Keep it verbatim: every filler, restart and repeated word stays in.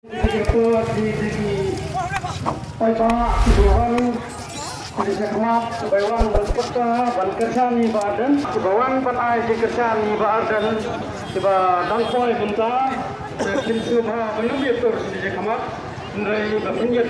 Ki paidbah kiba wan, ki sha khmat kiba wan ban kyrshan, ban kyrshan ïa i Bah Ardent, kiba wan ban ai jingkyrshan ïa i Bah Ardent, kiba dang poi mynta, kin sngewbha ban ym ïatur sha khmat, hynrei ba kin ïa